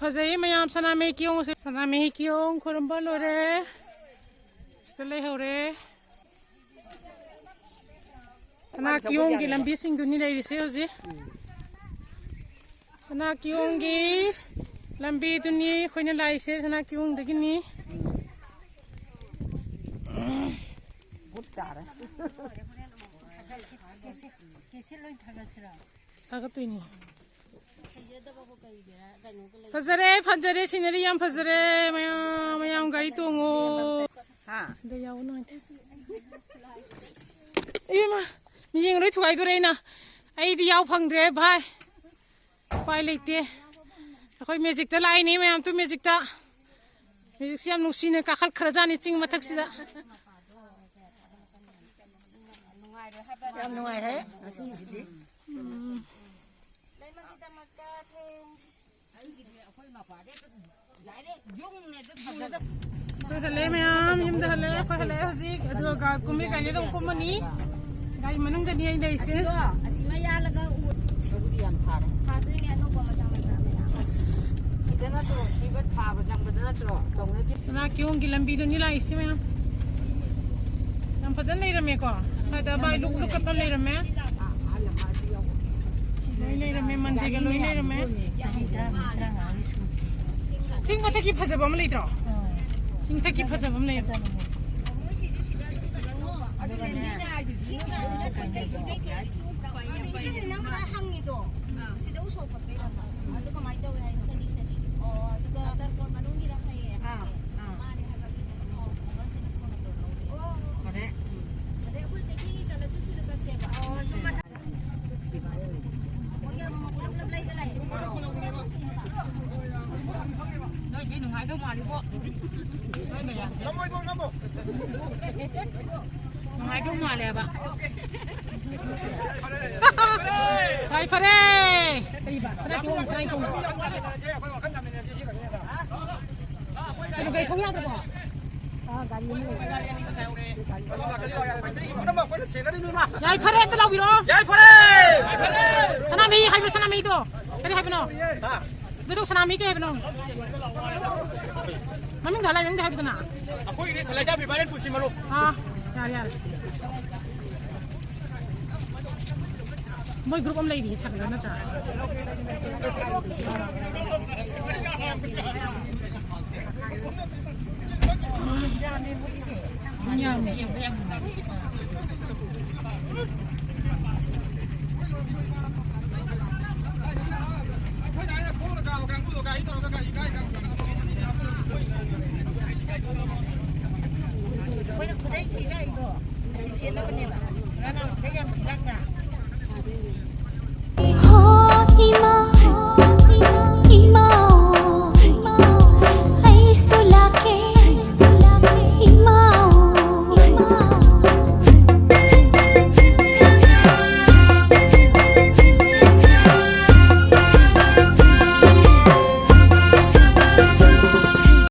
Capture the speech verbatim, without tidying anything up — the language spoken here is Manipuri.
ꯐꯖꯩ ꯃꯌꯥꯝ, ꯁꯅꯥꯃꯍꯤ ꯀꯤꯌꯣꯡꯁꯦ, ꯁꯅꯥꯃꯍꯤ ꯀꯤꯌꯣꯡ ꯈꯨꯔꯨꯝꯕ ꯂꯣꯏꯔꯦ꯫ ꯁꯤꯗ ꯂꯩꯍꯧꯔꯦ꯫ ꯁꯅꯥ ꯀꯤꯌꯣꯡꯒꯤ ꯂꯝꯕꯤꯁꯤꯡꯗꯨꯅꯤ ꯂꯩꯔꯤꯁꯦ ꯍꯧꯖꯤꯛ꯫ ꯁꯅꯥ ꯀꯤꯌꯣꯡꯒꯤ ꯂꯝꯕꯤꯗꯨꯅꯤ ꯑꯩꯈꯣꯏꯅ ꯂꯥꯛꯏꯁꯦ, ꯁꯅꯥ ꯀꯤꯌꯣꯡꯗꯒꯤꯅꯤ꯫ ꯊꯥꯒꯠꯇꯣꯏꯅꯤ꯫ ꯐꯖꯔꯦ, ꯐꯖꯔꯦ, ꯁꯤꯅꯔꯤ ꯌꯥꯝ ꯐꯖꯔꯦ꯫ ꯃꯌꯥꯝ, ꯃꯌꯥꯝ ꯒꯥꯔꯤ ꯇꯣꯡꯉꯣ꯫ ꯍꯥ? ꯑꯗ ꯌꯥꯎꯕ ꯅꯨꯡꯉꯥꯏꯇꯦ꯫ ꯏꯕꯦꯝꯃ, ꯃꯤꯠꯌꯦꯡ ꯂꯣꯏ ꯊꯨꯒꯥꯏꯗꯣꯔꯦ ꯑꯩꯅ꯫ ꯑꯩꯗꯤ ꯌꯥꯎ ꯐꯪꯗ꯭ꯔꯦ ꯚꯥꯏ꯫ ꯎꯄꯥꯏ ꯂꯩꯇꯦ꯫ ꯑꯩꯈꯣꯏ ꯃꯦꯖꯤꯛꯇ ꯂꯥꯛꯏꯅꯦ ꯃꯌꯥꯝ, ꯇꯨ ꯃꯦꯖꯤꯛꯇ꯫ ꯃꯦꯖꯤꯛꯁꯤ ꯌꯥꯝ ꯅꯨꯡꯁꯤꯅ ꯀꯥꯈꯠꯈ꯭ꯔꯖꯥꯠꯅꯤ ꯆꯤꯡ ꯃꯊꯛꯁꯤꯗ꯫ ꯌꯥꯝ ꯅꯨꯡꯉꯥꯏ ꯍꯥꯏ ꯉꯁꯤꯒꯤꯁꯤꯗꯤ꯫ ꯎꯝ꯫ ꯑꯩꯈꯣꯏ ꯍꯜꯂꯛꯑꯦ ꯃꯌꯥꯝ, ꯌꯨꯝꯗ ꯍꯜꯂꯛꯑꯦ, ꯑꯩꯈꯣꯏ ꯍꯜꯂꯛꯑꯦ ꯍꯧꯖꯤꯛ꯫ ꯑꯗꯨꯒ ꯒꯥ-, ꯀꯨꯝꯃꯤ ꯒꯥꯔꯤꯗ ꯑꯃꯨꯛ ꯀꯨꯝꯃꯅꯤ꯫ ꯒꯥꯔꯤ ꯃꯅꯨꯡꯗꯅꯤ ꯑꯩ ꯂꯩꯔꯤꯁꯦ꯫ ꯑꯁꯤꯗꯣ, ꯑꯁꯤꯃ ꯌꯥꯜꯂꯒ ꯎ-, ꯑꯗꯨꯗꯤ ꯌꯥꯝ ꯊꯥꯔꯦ꯫ ꯊꯥꯗꯣꯏꯅꯦ ꯑꯅꯧꯕ ꯃꯆꯥ ꯃꯆꯥ ꯃꯌꯥꯝ꯫ ꯑꯁ꯫ ꯁꯤꯗ ꯅꯠꯇ꯭ꯔꯣ, ꯁꯤꯕ ꯊꯥꯕ ꯆꯪꯕꯗ ꯅꯠꯇ꯭ꯔꯣ ꯇꯧꯅꯗꯦ? ꯁꯅꯥ ꯀꯤꯌꯣꯡꯒꯤ ꯂꯝꯕꯤꯗꯨꯅꯤ ꯂꯥꯛꯏꯁꯦ ꯃꯌꯥꯝ꯫ ꯌꯥꯝ ꯐꯖꯅ ꯂꯩꯔꯝꯃꯦꯀꯣ꯫ ꯁ꯭ꯋꯥꯏꯗ ꯚꯥꯏ ꯂꯨꯞ ꯂꯨꯞ ꯀꯠꯄ ꯂꯩꯔꯝꯃꯦ꯫ ꯂꯣꯏ ꯂꯩꯔꯝꯃꯦ, ꯃꯟꯗꯤꯔꯒ ꯂꯣꯏ ꯂꯩꯔꯝꯃꯦ꯫ ꯆꯤꯡ ꯃꯊꯛꯀꯤ ꯐꯖꯕ ꯑꯃ ꯂꯩꯇ꯭ꯔꯣ? ꯆꯤꯡ ꯃꯊꯛꯀꯤ ꯐꯖꯕ ꯑꯃ ꯂꯩ꯫ ꯅꯪ ꯉꯁꯥꯏ ꯍꯪꯉꯤꯗꯣ, ꯁꯤꯗ ꯎꯁꯣꯞ ꯀꯠꯄꯩꯔꯕ? ꯑꯗꯨ ꯀꯃꯥꯏꯅ ꯇꯧꯋꯦ ꯍꯥꯏꯅꯣ? ꯑꯣ, ꯑꯗꯨꯒ ꯇꯔꯄꯣꯟ ꯃꯅꯨꯡꯒꯤꯔ ꯍꯥꯏꯌꯦ? ꯑꯥ, ꯑꯥ꯫ ꯃꯥꯅꯦ ꯍꯥꯏꯕ, ꯑꯗꯨꯗꯨꯅ ꯄꯥꯎ ꯐꯥꯎꯅꯁꯦꯅ ꯐꯣꯟ ꯅꯝꯕꯔ ꯂꯧꯔꯦ꯫ ꯐꯔꯦ꯫ ꯑꯗꯩ ꯑꯩꯈꯣꯏ ꯀꯩꯊꯦꯜꯒꯤ ꯆꯠꯂꯁꯨ ꯁꯤꯗ ꯆꯠꯁꯦꯕ꯫ ꯑꯣ, ꯁꯨꯝ ꯃꯊꯪ꯫ ꯃꯣꯏꯒꯤ ꯑꯃꯨꯛ ꯄꯨꯂꯞ ꯄꯨꯂꯞ ꯂꯩꯕ ꯂꯥꯛꯑꯦ꯫ ꯅꯣꯏꯁꯤ ꯅꯨꯡꯉꯥꯏꯗꯧ ꯃꯥꯜꯂꯤꯕꯣ꯫ ꯅꯣꯏ ꯃꯌꯥꯝꯁꯦ꯫ ꯅꯨꯡꯉꯥꯏꯗꯧ ꯃꯥꯜꯂꯦꯕ꯫ ꯍꯣꯏ, ꯐꯔꯦ꯫ ꯀꯩꯕ? ꯁꯅꯥ ꯀꯤꯌꯣꯡ, ꯁꯅꯥ ꯀꯤꯌꯣꯡ꯫ ꯀꯩꯅꯣ, ꯒꯥꯔꯤ ꯊꯧ ꯌꯥꯗ꯭ꯔꯕꯣ? ꯑꯥ, ꯒꯥꯔꯤ ꯑꯃ ꯂꯩ꯫ ꯌꯥꯏꯐꯔꯦ, ꯑꯝꯇ ꯂꯥꯎꯕꯤꯔꯣ꯫ ꯌꯥꯏꯐꯔꯦ! ꯁꯅꯥꯃꯍꯤ ꯍꯥꯏꯕ꯭ꯔꯣ, ꯁꯅꯥꯃꯍꯤꯗꯣ? ꯀꯔꯤ ꯍꯥꯏꯕꯅꯣ? ꯕꯤꯗꯨ ꯁꯅꯥꯃꯤ ꯀꯩ ꯍꯥꯏꯕꯅꯣ? ꯃꯃꯤꯡꯗꯣ ꯍꯥꯏ, ꯃꯃꯤꯡꯗꯣ ꯍꯥꯏꯕꯗꯨꯅ? ꯑꯩꯈꯣꯏꯒꯤꯗꯤ ꯁꯂꯥꯏꯖꯥ ꯕꯤꯕꯥꯔꯦꯟ ꯄꯨꯟꯁꯤ ꯃꯔꯨꯞ꯫ ꯑꯥ, ꯌꯥꯔꯦ, ꯌꯥꯔꯦ꯫ ꯃꯣꯏ ꯒ꯭ꯔꯨꯞ ꯑꯃ ꯂꯩꯔꯤꯌꯦ, ꯁꯥꯒꯠꯂ ꯅꯠꯇ꯭ꯔꯥ? ꯌꯥꯝꯃꯦ꯫ ꯑꯩꯈꯣꯏꯅ ꯈꯨꯗꯩ ꯊꯤꯔꯛꯏꯗꯣ ꯑꯁꯤ ꯁꯦꯠꯅꯕꯅꯦꯕ꯫ ꯉꯔꯥꯡ ꯈꯨꯗꯩ ꯌꯥꯝ ꯊꯤꯔꯛꯇ꯭ꯔꯥ?